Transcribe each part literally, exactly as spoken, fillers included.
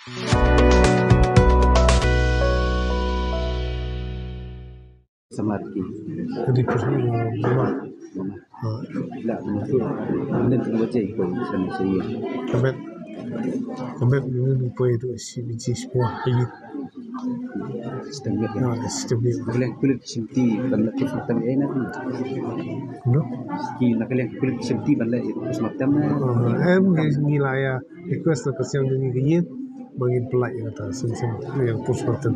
Samar ki. Jadi, pus-, eh, mama. Mama. Ah. La, mama tu. Nen tu baca ikut sana saya. Kamet. Kamet ni ni poi tu si biji sebuah ayu. Sistem ni. Ah, sistem ni. Kalian kulit simti, ban la terus matam ya, nak. No? Ki, nak kalian kulit simti, ban la terus matam, nak. Ah, em, ni, ni lah ya. Request na ka siang duni ka ïing ba ngin pynlait ïa kata sien sien ïa ka postmortem.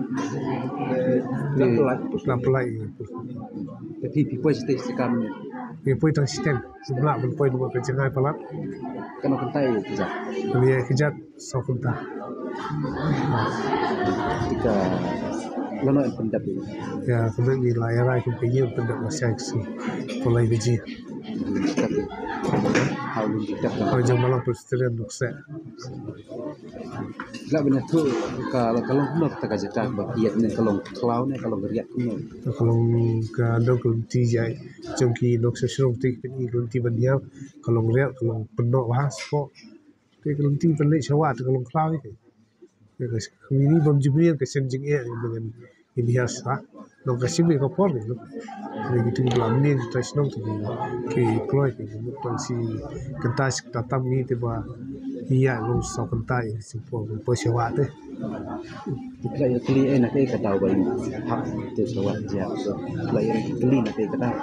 La pynlait, la pynlait ïa ka postmortem. Te phi, phi poi shatei sha kam? Phi poi tang shiteng. Shu lah ban poi namar ka jngai palat. Kano kynta ïa kjat? Kane ïa kjat saw kynta. Te ka lano yn pyndep ïa? Ïa, kumne ngi la ïa rai kum ka ïing pyndep la shai ka sngi. Pynlait ka jing. Hau jong Balang Presbyterian Nongkseh. La ban ïathuh ka, ka long kumno kata ka jaka ba ïa ne ka long khlaw ne ka long riat kumno? Ka long ka dong ka lynti jai jong ki nongshong shnong te ki pyni ka lynti ban hiar, ka long riat ka long pynnoh bha spah. Te ka lynti ban leit sha wah te ka long khlaw ïa te. Ïa ka shim ini bym jingmut ka shem jingeh ïa ka biang. Ini ïa sa nong ka shim ïa ka por ni. Ni ki ting blam ni ki tai shnong ki, ki kloi ki mut tang shi kynta shi kynta tam ni te ba ïa long saw kynta ïa ka shim por por sha wah te. Phi la ïa kylli ei na kaei ka daw ba i hap te sha wah jia. Phi la ïa kylli na kaei ka daw.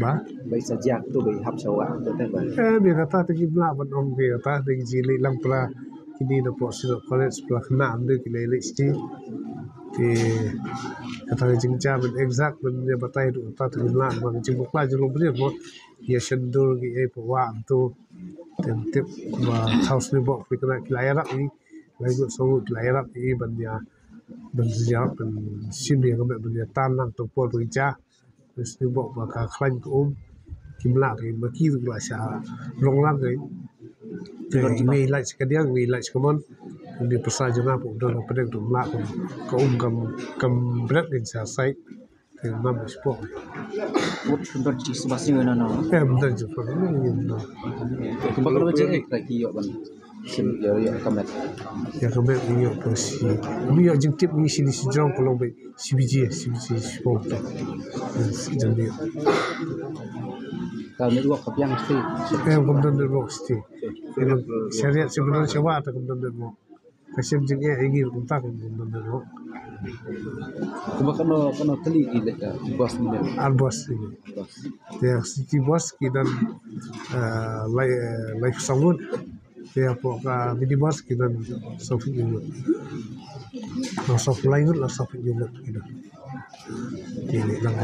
Ba? Ba i sa jia to ba i hap sha wah to te ba. Eh, bia kata te ki bla ban ong bia kata te ki jili lang pla kini na pok sirok college pla kena amde ki lei lei sti. Te kata ka jingja ban exact ban ïa batai ruh kata te ki bla ban jingbakla jinglong bria mo. Ïa shendur ki ei pok wah to. Te tip ba thaw sni bok phi kena ki la ïarap ni. Lai gut song gut la ïarap ïa ban ïa, ban ïarap ban shim ïa ka met ban ïa tan lang tang por ban ïa. Ban shu bok ba ka khlaiñ ka um. Kim lah ka ma ki ruh ki la shah long lang ka. Te i mei lait sha ka diang, i mei lait sha ka mon. Ni pyrsa jong nga pok don ka pdeng ruh lah ka um kam, kam bret ka sha sait. Te ngam spok. Mut pynban chi sba sing na no. Eh, pynban chi pynban ni no. Kumba ka ba jeng ka ki ïoh ban shim ïoh ïoh ka met. Ïa ka met ni ïoh pynsi. Ni ïoh jingtip ni shi ni shi jrong ka long ba shi biji, shi biji spok. Jong ni. Ka network ka biang shi. Eh, kam don network shi. Shariat shi pynban shawa ta kam don network. Ka shem jingeh ïa ngi kumta kum kum ban ro. Kumba kano, kano tylli ki leit, eh, bus ni ne? Ar bus ni. Bus. Te city bus ki don, eh, lai, eh, lai song ngut. Te hapoh ka mini bus ki don saw phew ngut. Saw phew lai ngut la saw phew ngut ki don. Te leit lang.